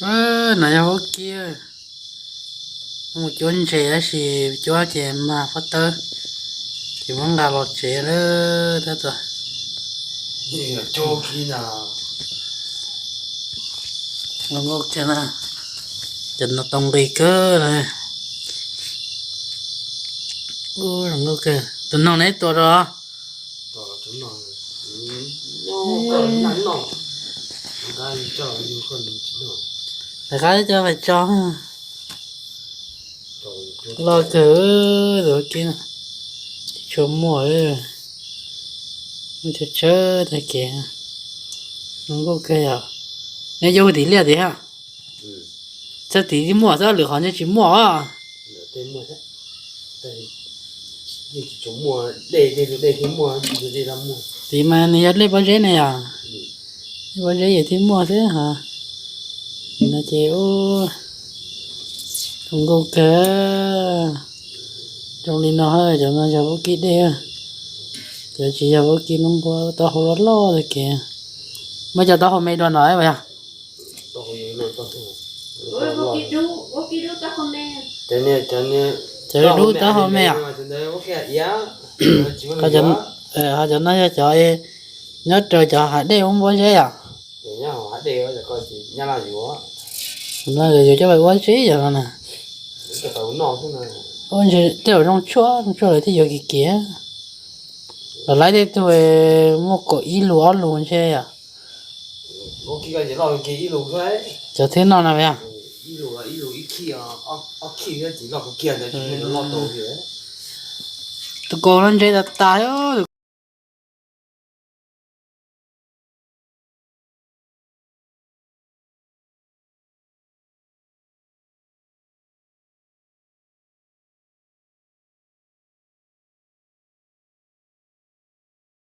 No yog vaub kib, mus cuab ntses tab sis cuab ces mag pob tawb, ces muab nqa los tsev lawm tab tom. Cov no tau nqi kawg na. Tus noog neb tua rau. Lawv qab coj pais tso. Loj kawg tus vaub kib, tsis tshua muaj, muaj tshawb tshawb tag kev. Zoo nkauj kawg yom. Neb cov hu tim liaj tid ha. Txhaj tim twb muaj, txhaj lwm qhov ntshe tsis muaj os. Tim mas nws yog dej pob zeb ne yom. Dej pob zeb yog thiaj muaj xwb hos. No ces zoo nkauj kawg. Zoo li no, cov no yog vaub kib dej, cov tsis yog vaub kib lub npua, taub hau loj loj tag kev. Muab cov taub hau me dua no yog. Cov dub taub hau me yom. Ho cov no yog cov nyob raws cov hav dej ub pob zeb yom. No yuav coj pais ua zeb cov no na. Tej zaum zoo tshuaj, zoo tshuaj lawv thiaj yuav kiv kiv. Los laib tej tug muaj kaum ib lus ob lus ntshe yom. Cov thwb no na yom. Tus kaus no ntse tas tas.